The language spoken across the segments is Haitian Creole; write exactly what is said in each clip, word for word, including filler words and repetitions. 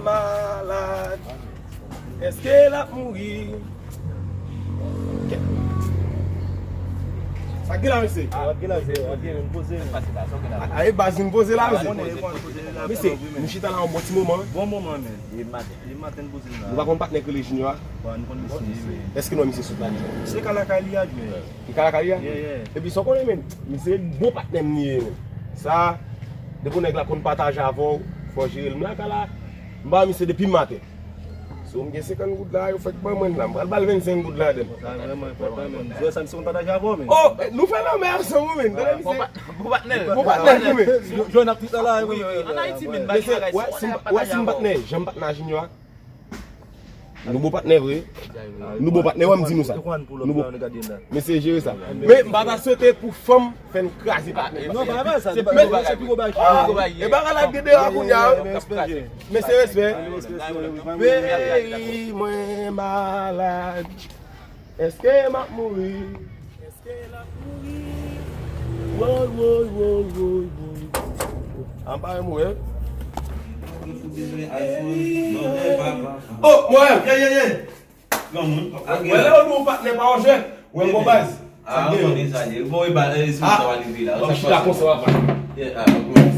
Malad. Èske l ap mouri? Sa k gen la, mesye? Ah, w ap gen la, w ap gen, m poze. A, e baz, m poze la, mesye. Mesye, nou chita la yon bon ti moman. Bon moman, men. Depi maten, depi maten, nou poze la. Nou pa konn patnè k rele Junior a? Bon, nou konn misye, men. Èske non misye sot la deja? Se ka lakay li a, jwe. Li ka lakay li a? Yeah, yeah. Epi sa w konnen, men, misye bon patnè m li ye, men. Sa, depi yon nèg la konn pataje avè w, fò w jere l. M lakay la, m ba misye depi maten. So, m gen senkant goud la, yo fèk ban mwen la. M pral ba l vennsenk goud ladan l. Sa vrèman enpòtan, men. Jwe sa, misye konn pataje avè w, men. Oh, nou fè lanmè ansanm, wi, men. Tande misye. Bon patnè. Bon patnè, wi, men. Jwe, jwe n ap tout la, wi, wi, wi. An Ayiti, men, bagay, bagay, wè, si m pa, wè, si m patnè, jan m patnè a Junior a. Nou bon patnè vre. Nou bon patnè, wè, m di nou sa. Nou bon. Mesye, jere sa. Men m pa ta swete pou fanm fè n kraze patnè. Non, pa vre sa. Se pi gwo bagay. E bagay la gen devan kounye a. Mesye, respè. Peyi mwen malad. Èske m ap mouri? Èske l ap mouri? Woy, woy, woy, woy, woy. An pa mouri. Oh, mwen. Ye, ye, ye. Granmoun. Wè lè ou nou patnè pa yon jwèt. Wè m bon baz. Ah, ou konnen sa ye. Bon, e ba, e sou sa w a rive la. Sa k pase? Chita konsa w ap pale.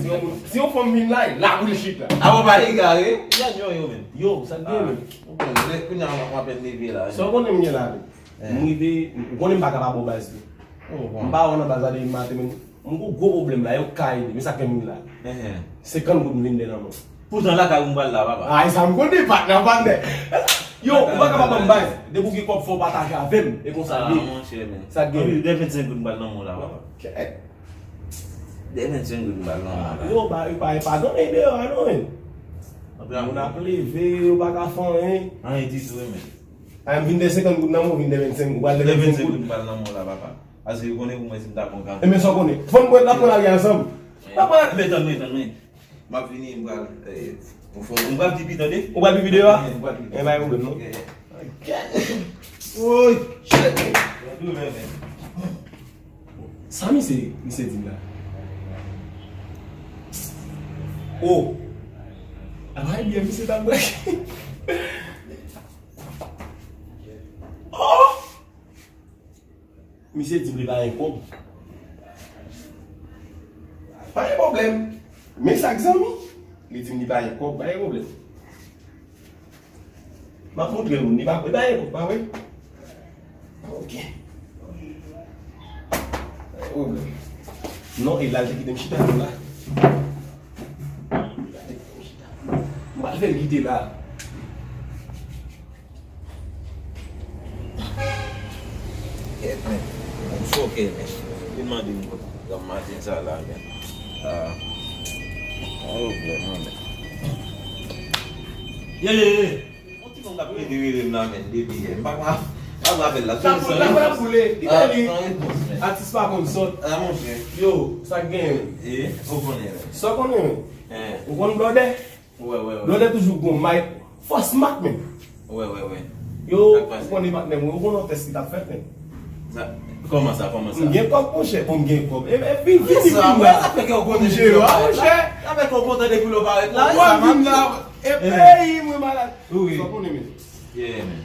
Si yon, si yon fanm vin la, e la pou li chita. Ah, bon, pa egare. Yo, yo, yo, men. Yo, sa k gen, men? Ou konnen, lè kounye a w apèn leve la. Sa w konnen m gen la, men. M rive, ou konnen m pa ka pa ba w baz tou. M pa wè nan baz la depi maten, men m gon gwo pwoblèm la, yo ka ede, men sa k fè m vin la. Senkant goud m vin de nan men w. Poutan lakay ou m pral la, papa. Ay, sa m konnen, patnè, patnè. Yo, ou pa ka pa ban m baz. Depi w gen kòb, fò w pataje avè m. E konsa l ye. Ah, monchè, men. Sa k gen? Anpil de vennsenk goud m pral nan men w la, papa. De vennsenk goud m pral nan men w la. Yo, pa, pa, pa donnen deyò a non, men. Moun ap leve, yo pa ka fè anyen. Anyen ditou, wi, men. Ay, m vin de senkant goud nan men w, vin de vennsenk goud. Ou pral de vennsenk goud. De vennsenk goud m pral nan men w la, papa. Paske yo konnen pou mwen si m ta pran kafou. E men sa w konnen. Fò n pran, n ap pran lari ansanm. N ap pran. Men tann mwen, tann mwen. M ap vini, m pral, eh, m pral pipi, tande? Ou pral pipi deyò a? M pral pipi. E pa gen pwoblèm, non. Ok. Woy, shit. Sa misye, misye di m la? Oh. Apa e byen misye t ap brake? Oh! Misye di m li pa gen kòb. Pa gen pwoblèm. Men sa k zanmi. Li di m li pa gen kòb, pa gen pwoblèm. M ap montre moun, li pa, li pa gen kòb, pa vre? Ok. Pa gen pwoblèm. Non, e la l te kite m chita tou la. M pral fè l kite la. Kèt, men. M choke, men. Li mande m kòb nan maten sa la, men. Ah. Ay, vrèman, men. Ye, ye, ye. Yon ti moun k ap rele, rele m la, men, depi yè. M pa, pa, pa rapèl la. Sa boule, sa boule. Kite li. San repons, men. Atis pa konn sòt. Ah, monchè. Yo, sa k genyen? E, ou konnen, men. Sa w konnen, men. Ou konn blòdè? Wè, wè, wè. Blòdè toujou gon may. Fòs mak, men. Wè, wè, wè. Yo, ou konnen patnè mwen, ou konnen yon tès ki t ap fèt, men. Sa, kòman sa, kòman sa? M gen kòb, monchè, bon, m gen kòb. E, e, vin, vin, vin la. Sa fè ke w kontan depi lè w parèt la. Sa fè ke w kontan depi lè w parèt la. Ou vin la, e peyi mwen malad. Wi. Sa w konnen, men. Yeah, man.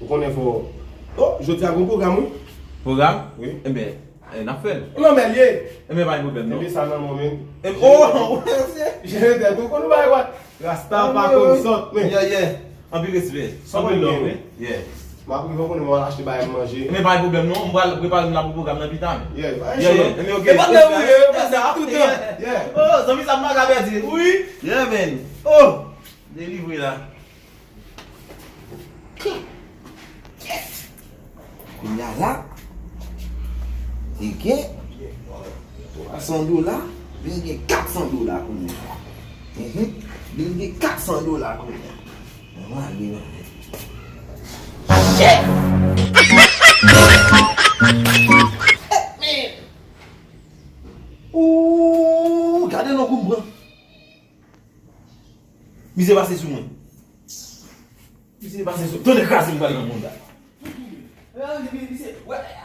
Ou konnen fò. Oh, jodi a gon pwogram, wi. Pwogram? Wi. Enben, eh, n ap fè l. Non, men l ye. Enben, pa gen pwoblèm, non. Enben, sa nan mwen menm. Enben, oh, ou mesye. Jere tèt ou, konn ou bay wak. Rasta pa konn sòt, men. Yeah, yeah. Anpil respè. Anpil love, wi. Yeah. M ap rive, ou konnen, mwen al achte bagay m manje. Enben, pa gen pwoblèm, non. M pral prepare m la pou pwogram nan pita, men. Yeah, pa gen cho, non. Enben, ok. E patnè ou ye, patnè a tout tan. Yeah. Oh, zanmi sa m pa ka pèdi. Wi. Yeah, man. Oh. Delivre la. Kounye a la, li gen twa san dola, li gen kat san dola kounye a. Mhm. Li gen kat san dola kounye a. Mwen ale, mwen ale. Shit! Ooh, gade non kou m pran. Mizè pase sou mwen. Mizè pase sou mwen. Tonnè kraze m pral nan mond la. Mizè,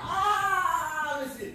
ah, mesye.